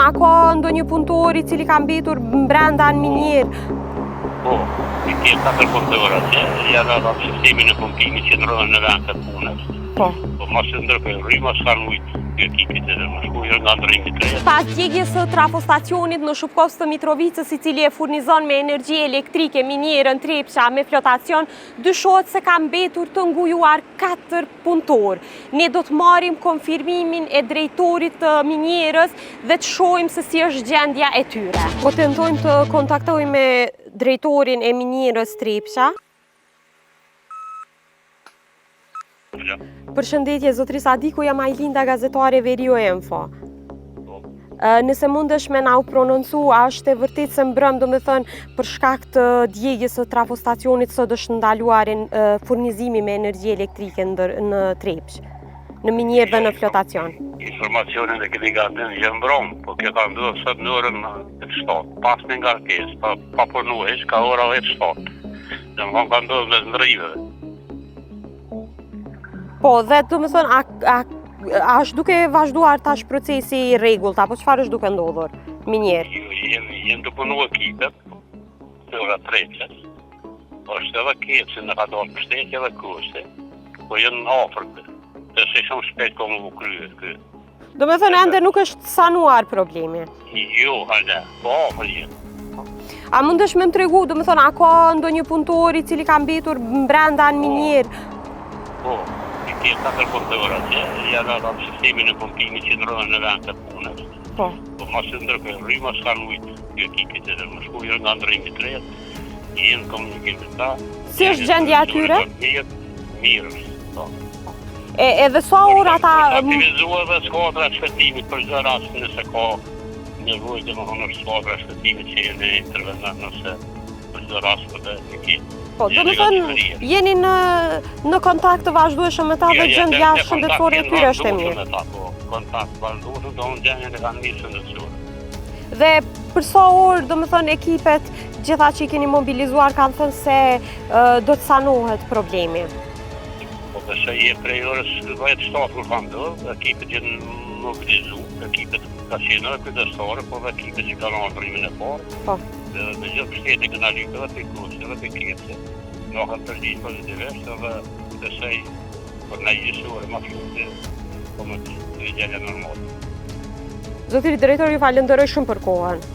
a ka ndonjë punëtor i cili ka mbetur brenda në minierë? Po, i ke katër punëtorë atje, janë ata në sistemin e pompimit që ndërrohen në vend të punës. Po. Po mos e ndërprejnë rryma, s'kanë ujtë, ky ekipit edhe më shku, jo nga ndërrimi i tretë. Pas djegies së trafostacionit në Shupkovc të Mitrovicës, i cili e furnizon me energji elektrike minierën Trepça me flotacion, dyshohet se ka mbetur të ngujuar 4 punëtorë. Ne do të marrim konfirmimin e drejtorit të minierës dhe të shohim se si është gjendja e tyre. Po tentojmë të kontaktojmë me drejtorin e minierës Trepça. Përshëndetje, zotri Sadiku, jam Ajlinda, gazetare Veriu Info. Po. Nëse mundesh me na u prononcu, a është e vërtetë se mbrëm, domethënë, për shkak të djegies së trafostacionit, sot është ndaluar furnizimi me energji elektrike në Trepçë, në minierë dhe në flotacion? Informacionin e kemi nga dje mbrëm, po kjo ka ndodhur sot në orën 7, pas një ngarkesë, pa, pa punu hiç, ka ora 7. Domethënë ka ndodhur mes ndërrimeve. Po, dhe domethënë, a, a, a është duke vazhduar tash procesi i rregullt, apo çfarë është duke ndodhur në minierë? Jo, jenë, jenë tu punu ekipet, të ora Trepçës, është edhe KEDS-i në ka dalë mbështetje edhe KOSTT-i, po jenë në afër, të se shumë shpejt ka me u krye, kë. Domethënë, ende nuk është sanuar problemi? Jo, hala, po afër jenë. A mundesh me më tregu, domethënë, a ka ndonjë punëtor i cili ka mbetur brenda në minierë? Po, i ke katër punëtorë atje, janë ata në sistemin e pompimit që ndërrohen në vend të punës. Po. Po mos e ndërprejnë rryma, s'kanë ujtë, ky ekipit edhe më shku, jo nga ndërrimi i tretë, jenë në komunikim me ta. Si është gjendja e tyre? Mirë, mirë, po. E, edhe sa orë ata... Aktivizuar dhe skuadra e shpëtimit për çdo rast nëse ka nevojë domethënë është skuadra e shpëtimit që jeni intervenon nëse për çdo rast për të e ki. Po, domethënë, jeni në, në kontakt të vazhdueshëm me ta dhe gjendja shëndetësore e tyre është e mirë. Me ta, po, kontakt vazhdueshëm, domethënë gjendjen e kanë mirë shëndetësore. Dhe për sa orë, domethënë, ekipet, gjitha që i keni mobilizuar, kanë thënë se do të sanohet problemi. Po besoj je prej orës 10-7 kur ka ndodhë, ekipet janë mobilizu, ekipet ka qenë edhe kujdestare, po dhe ekipet që kanë ardhur rrymin e parë. Po. Dhe me gjithë mbështetje këna lypë edhe prej KOSTT-it, edhe prej KEDS-it, na kanë përgjigj pozitivisht edhe besoj për naj gjysë ore ma shumë po më të gjendja normale. Zotëri drejtor, ju falënderoj shumë për kohën.